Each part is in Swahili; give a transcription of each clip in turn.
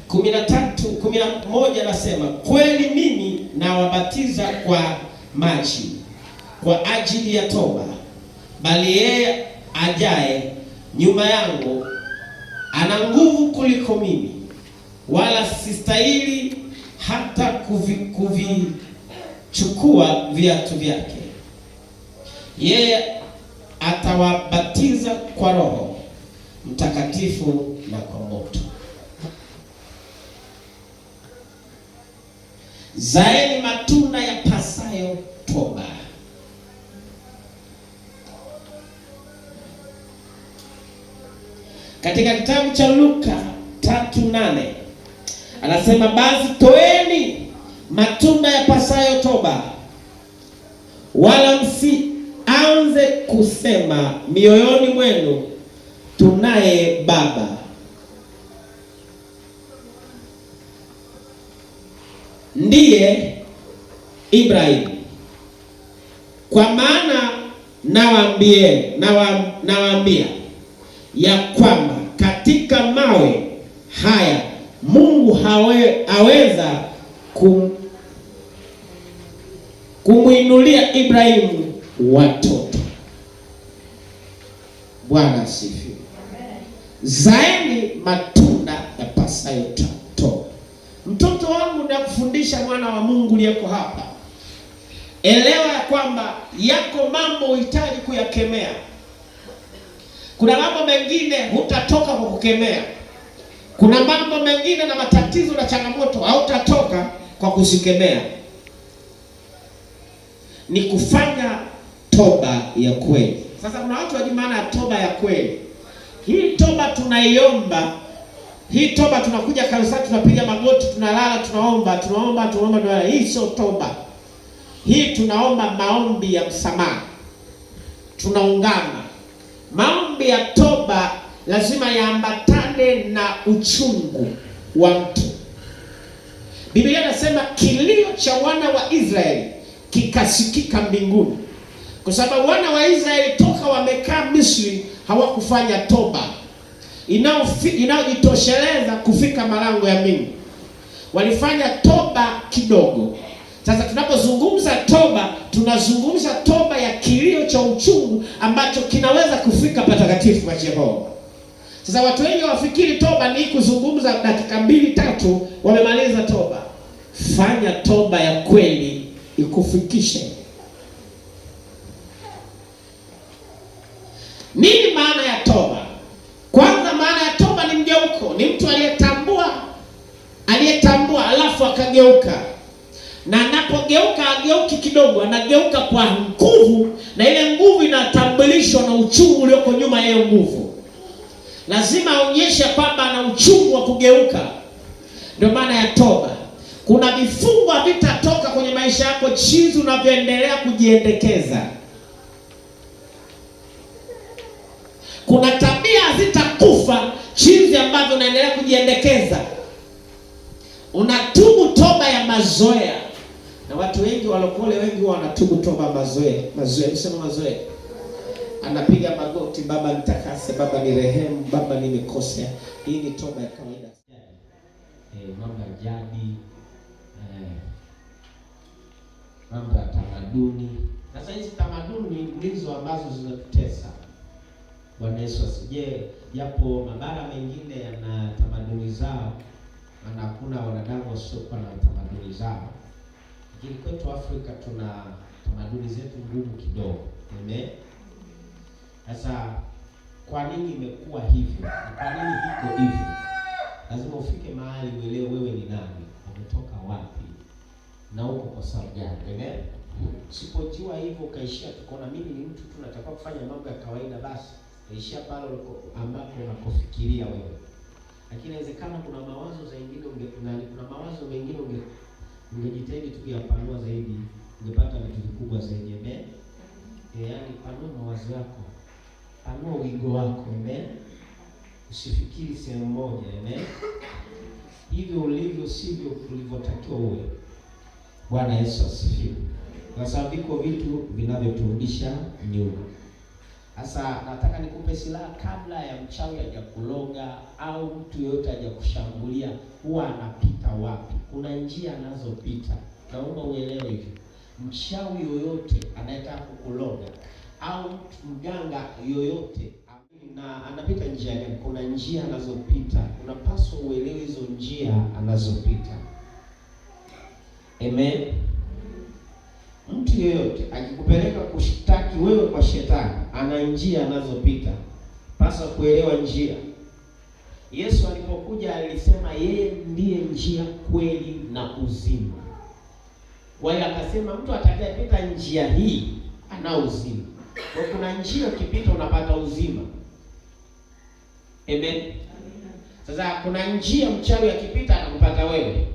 13 11 anasema, kweli mimi nawabatiza kwa maji kwa ajili ya toba, bali yeye ajaye nyuma yangu ana nguvu kuliko mimi, wala sistahili hata kuvichukua viatu vyake. Yeye atawabatiza kwa Roho Mtakatifu na kwa moto. Zaeni matunda yapasayo toba. Katika kitabu cha Luka 3:8 anasema, basi toeni matunda yapasayo toba, wala msianze kusema mioyoni mwenu, tunaye baba ndiye Ibrahimu. Kwa maana nawaambia ya kwamba katika mawe haya Mungu aweza kumwinulia Ibrahimu watoto. Bwana asifiwe. Zaeni matunda yapasayo toba. Mtoto wangu, nakufundisha mwana wa Mungu uliyeko hapa, elewa ya kwamba yako mambo uhitaji kuyakemea. Kuna mambo mengine hutatoka kwa kukemea. Kuna mambo mengine na matatizo na changamoto hautatoka kwa kuzikemea. Ni kufanya toba ya kweli. Sasa kuna watu wajui maana ya toba ya kweli. Hii toba tunaiomba, hii toba tunakuja kanisani, tunapiga magoti, tunalala, tunaomba, tunaomba, tunaomba, tunalala. Hii sio toba. Hii tunaomba maombi ya msamaha. Tunaungana. Maombi ya toba lazima yaambatane na uchungu wa mtu. Biblia inasema kilio cha wana wa Israeli kikasikika mbinguni, kwa sababu wana wa Israeli toka wamekaa Misri hawakufanya toba inayojitosheleza kufika malango ya mbingu. Walifanya toba kidogo. Sasa tunapozungumza toba, tunazungumza toba ya kilio cha uchungu ambacho kinaweza kufika patakatifu pa Jehova. Sasa watu wengi wafikiri toba ni kuzungumza dakika 2 3 wamemaliza toba. Fanya toba ya kweli ikufikishe. Nini maana ya toba? Kwanza, maana ya toba ni mgeuko, ni mtu aliyetambua alafu akageuka. Na anapogeuka ageuki kidogo, anageuka kwa nguvu, na ile nguvu inatambulishwa na uchungu ulioko nyuma ya hiyo nguvu. Lazima aonyeshe kwamba ana uchungu wa kugeuka. Ndio maana ya toba. Kuna vifungo havitatoka kwenye maisha yako jinsi unavyoendelea kujiendekeza. Kuna tabia hazitakufa jinsi ambavyo unaendelea kujiendekeza. Unatubu toba ya mazoea. Na watu wengi walokole wengi wanatubu toba mazoea. Mazoea, nisema mazoea. Anapiga magoti, Baba nitakase, Baba ni rehemu, Baba nimekosea. Hii ni toba ya kawaida. Mambo ya jadi, mambo ya tamaduni. Sasa hizi tamaduni ndizo ambazo zinatutesa. Bwana Yesu asije, japo mabara mengine yana tamaduni zao, na hakuna wanadamu wasiokuwa na tamaduni zao. Lakini kwetu Afrika tuna tamaduni zetu ngumu kidogo. Amen. Sasa kwa nini imekuwa hivyo? Kwa nini iko hivyo? Lazima ufike mahali uelewe wewe ni nani, umetoka wapi na uko kwa sababu gani. Amen. Usipojua hivyo ukaishia tukaona mimi ni mtu tu natakiwa kufanya mambo ya kawaida, basi ukaishia pale ambapo unakofikiria wewe. Lakini inawezekana kuna mawazo zaidi kuna mawazo mengine ungejitahidi tu kuyapanua zaidi, ungepata vitu vikubwa zaidi. Amen. Yaani panua mawazo yako, panua wigo wako. Amen. Usifikiri sehemu moja. Amen. Hivyo ulivyo sivyo ulivyotakiwa uwe. Bwana Yesu asifiwe. Kwa sababu viko vitu vinavyoturudisha nyuma. Sasa nataka nikupe silaha kabla ya mchawi hajakuloga au mtu yeyote hajakushambulia, huwa anapita wapi? Kuna njia anazopita. Naomba uelewe hivyo. Mchawi yoyote anayetaka kukuloga au mtu mganga yoyote na anapita njia gani? Kuna njia anazopita, unapaswa uelewe hizo njia anazopita. Amen. Mtu yeyote akikupeleka kushtaki wewe kwa shetani, ana njia anazopita, paswa kuelewa njia. Yesu alipokuja alisema yeye ndiye njia, kweli na uzima. Kwa hiyo akasema mtu atakayepita njia hii ana uzima. Kwa kuna njia ukipita unapata uzima. Amen. Sasa kuna njia mchawi akipita atakupata wewe.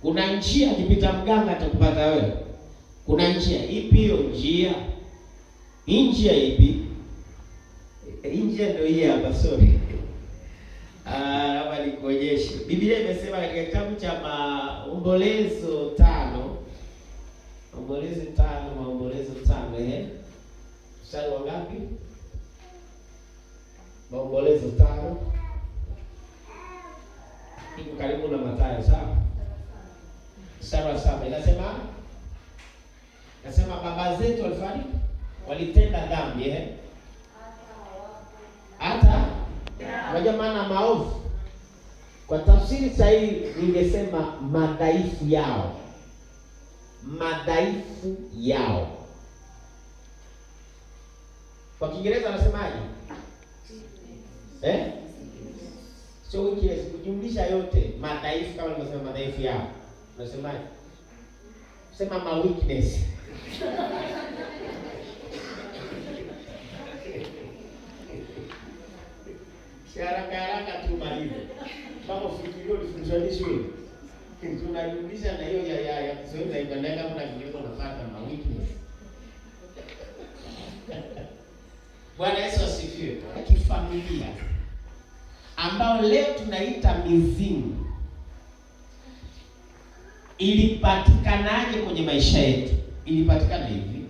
Kuna njia akipita mganga atakupata wewe. Kuna njia ipi hiyo njia? Hii njia ipi? Hii njia ndio hii hapa, sorry. Hapa nikuonyeshe. Biblia imesema katika kitabu cha Maombolezo 5, Maombolezo 5, Maombolezo 5, mstari wa ngapi? Maombolezo 5. Iko karibu na Mathayo, sawa? Mstari wa 7 inasema, nasema baba zetu walifanya, walitenda dhambi, hata unajua maana maovu kwa tafsiri sahihi ningesema madhaifu yao. Madhaifu yao. Kwa Kiingereza wanasemaje? Sio weakness, kujumlisha yote madhaifu, kama nilivyosema madhaifu yao. Unasemaje? Sema ma weakness. Haraka haraka tu malipo. Kama ufikirie ulifundishwa nini shule? Tunajumlisha na hiyo ya Kiswahili na Kiingereza, kama Kiingereza unafuata ma weakness. Bwana Yesu asifiwe. Kifamilia ambao leo tunaita mizimu ilipatikanaje kwenye maisha yetu? Ilipatikana hivi.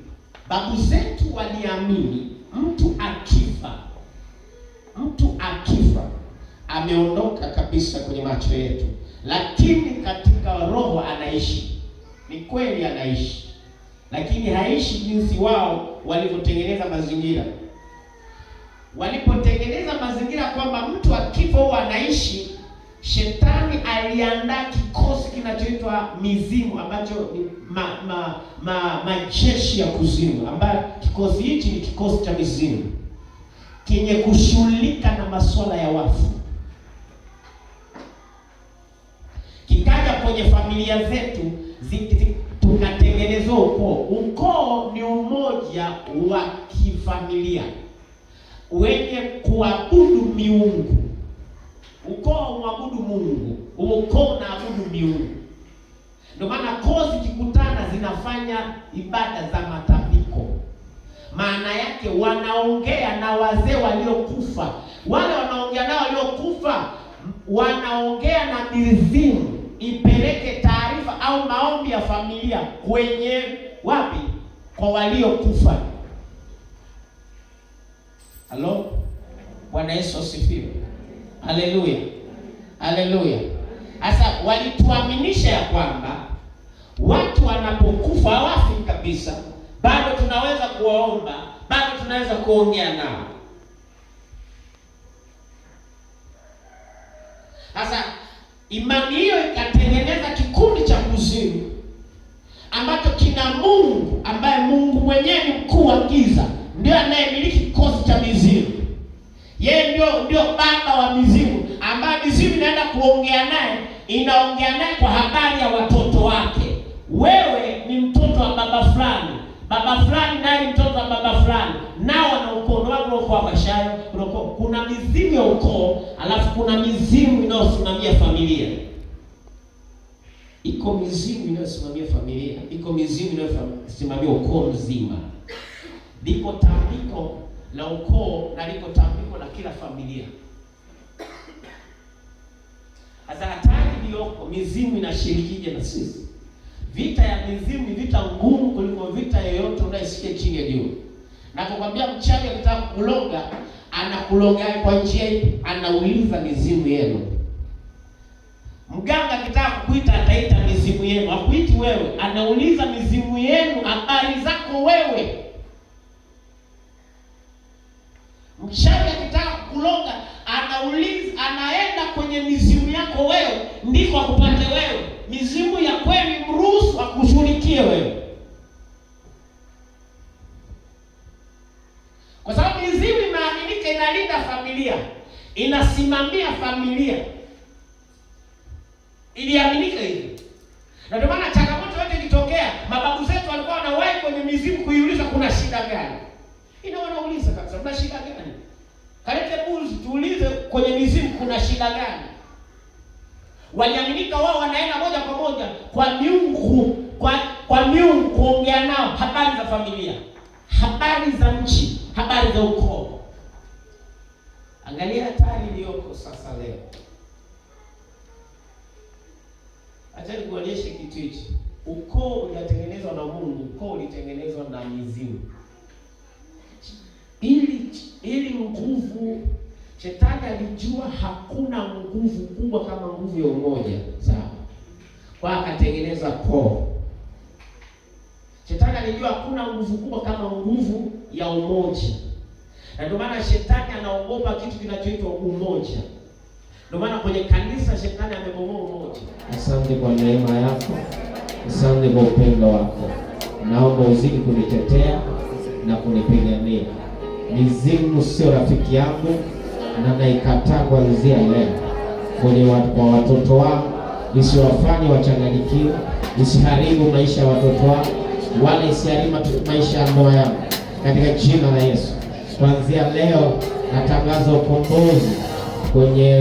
Babu zetu waliamini mtu akifa, mtu akifa ameondoka kabisa kwenye macho yetu, lakini katika roho anaishi. Ni kweli anaishi, lakini haishi jinsi wao walivyotengeneza mazingira. Walipotengeneza mazingira kwamba mtu akifa huwa anaishi, shetani aliandaa kikosi kinachoitwa mizimu, ambacho ni majeshi ya kuzimu, ambayo kikosi hichi ni kikosi cha mizimu kenye kushughulika na masuala ya wafu. Kikaja kwenye familia zetu, tukatengeneza ukoo. Ukoo ni umoja wa kifamilia wenye kuabudu miungu. Ukoo unaabudu Mungu, ukoo unaabudu miungu. Ndio maana koo zikikutana zinafanya ibada za matambiko. Maana yake wanaongea na wazee waliokufa. Wale wanaongea nao waliokufa wanaongea na mizimu ipeleke taarifa au maombi ya familia kwenye wapi? Kwa waliokufa. Halo? Bwana Yesu asifiwe. Haleluya. Haleluya. Sasa walituaminisha ya kwamba watu wanapokufa hawafi kabisa, bado tunaweza kuwaomba, bado tunaweza kuongea nao. Sasa imani hiyo ikatengeneza kikundi cha kuzimu ambacho kina Mungu ambaye Mungu mwenyewe ni mkuu wa giza, ndio anayemiliki kikosi cha mizimu. Yeye ndio baba wa mizimu, ambaye mizimu inaenda kuongea naye, inaongea naye kwa habari ya watoto wake. Wewe ni mtoto wa baba fulani, baba fulani naye ni mtoto wa baba fulani, nao wana ukoo wao, ukoo wa Bashayo, ukoo. Kuna mizimu ya ukoo, alafu kuna mizimu inayosimamia familia. Iko mizimu inayosimamia familia, iko mizimu inayosimamia ukoo mzima. Liko tambiko la ukoo na liko tambiko la kila familia. Sasa hatari iliyoko, mizimu inashirikije na sisi? Vita ya mizimu ni vita ngumu kuliko vita yoyote unayosikia chini ya jua. Napokwambia mchawi akitaka kukuloga, anakuloga kwa njia ipi? Anauliza mizimu yenu. Mganga akitaka kukuita ataita mizimu yenu, hakuiti wewe, anauliza mizimu yenu habari zako wewe. Mchawi akitaka kukuloga anauliza, anaenda kwenye mizimu yako wewe, ndiko akupate wewe. Mizimu ya kweli mruhusu akushughulikie wewe, kwa sababu mizimu inaaminika, inalinda familia, inasimamia familia, iliaminika hivi. Na ndio maana changamoto yote ikitokea, mababu zetu walikuwa wanawahi kwenye mizimu kuiuliza kuna shida gani. Ina wanauliza kabisa, kuna shida gani? Kalete buzi tuulize kwenye mizimu kuna shida gani? Waliaminika wao wanaenda moja kwa moja kwa miungu, kwa miungu kuongea nao habari za familia, habari za nchi, habari za ukoo. Angalia hatari iliyoko sasa leo. Acha nikuonyeshe kitu hichi. Ukoo unatengenezwa na Mungu, ukoo ulitengenezwa na mizimu. Ili nguvu, shetani alijua hakuna nguvu kubwa kama nguvu ya umoja, sawa? Kwa akatengeneza koo. Shetani alijua hakuna nguvu kubwa kama nguvu ya umoja, na ndio maana shetani anaogopa kitu kinachoitwa umoja. Ndio maana kwenye kanisa shetani amebomoa umoja. Asante kwa neema yako, asante kwa upendo wako. Naomba uzidi kunitetea na kunipigania. Mizimu sio rafiki yangu na naikataa kuanzia leo. Kwa watoto wangu, isiwafanye wachanganyikiwe, isiharibu maisha ya watoto wangu, wala isiharibu maisha ya ndoa yangu, katika jina la Yesu. Kuanzia leo natangaza ukombozi kwenye